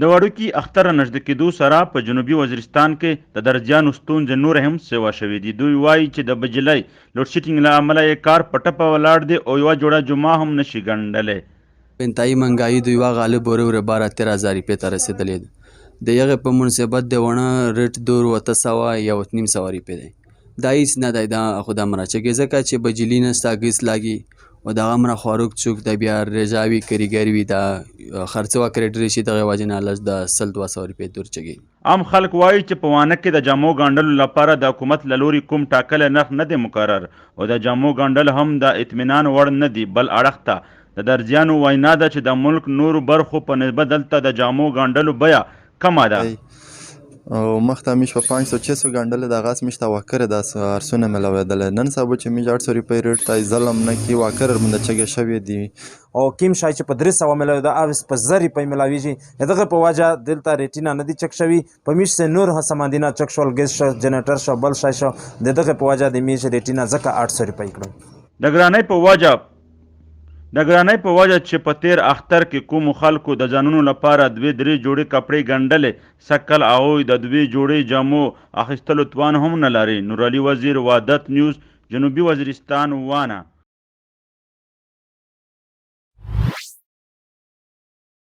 د وړوکي اختر نژدې کېدو سره په جنوبي وزیرستان کې د درزیانو ستونزې نورې هم سیوا شوې دي. دوی وايي چې د بجلۍ لوډشیډنګ له امله یې کار په ټپه ولاړ دی او یوه جوړه جمعه هم نه شي ګنډلی. انتهایی منګایی د یوه غالب بوره ور 12-13 هزار روپۍ ته رسېدلې ده. د یغې په مناسبت د وڼه ریټ دور 800 یو 550 روپۍ دی. دا هیڅ نه دی، دا خو دمره چې ځکه چې بجلی نشته، ګیس لاګي او دغه مره خوراک څوک د بیا رضاوي کریګر وي، دا خرڅ وکړي ډېر شي، دغه وجه نه لږ د 100-200 روپۍ دور چګي. عام خلک وایي چې په وانه کې د جامو ګنډلو لپاره د حکومت له لوري کوم ټاکلی نرخ نه دی مقرر او د جامو ګنډل هم د اطمینان وړ نه دي. بل اړخ ته د درزیانو وینا ده چې د ملک نورو برخو په نسبت دلته د جامو ګنډلو بیه کمه ده. او مخته میش په 500 600 ګنډل، د غاس میش ته واکر د ارسونه ملاویدل. نن سبا چې میش 800 روپۍ ریټ ته ظلم نه کی واکر مونږ چګه شوی دی. او کیم شای چې په 300 ملاوي دا اوس په 1000 روپۍ ملاویږي. دغه په وجه دلته ریټینا نه دي چک شوی. په میش سه نور سامانینا چک شول، ګیس شو، جنریټر شو، بل شای شو، دغه په وجه د میش ریټینا ځکه 800 روپۍ کړو. د ګرانۍ په وجه چې په تیر اختر کې کومو خلکو د ځانونو لپاره دوې درې جوړې کپړې ګنډلې، سږ کال هغوی د دوې جوړې جامو اخیستلو توان هم نه لري. نورعلي وزیر، وحدت نیوز، جنوبي وزیرستان، وانه.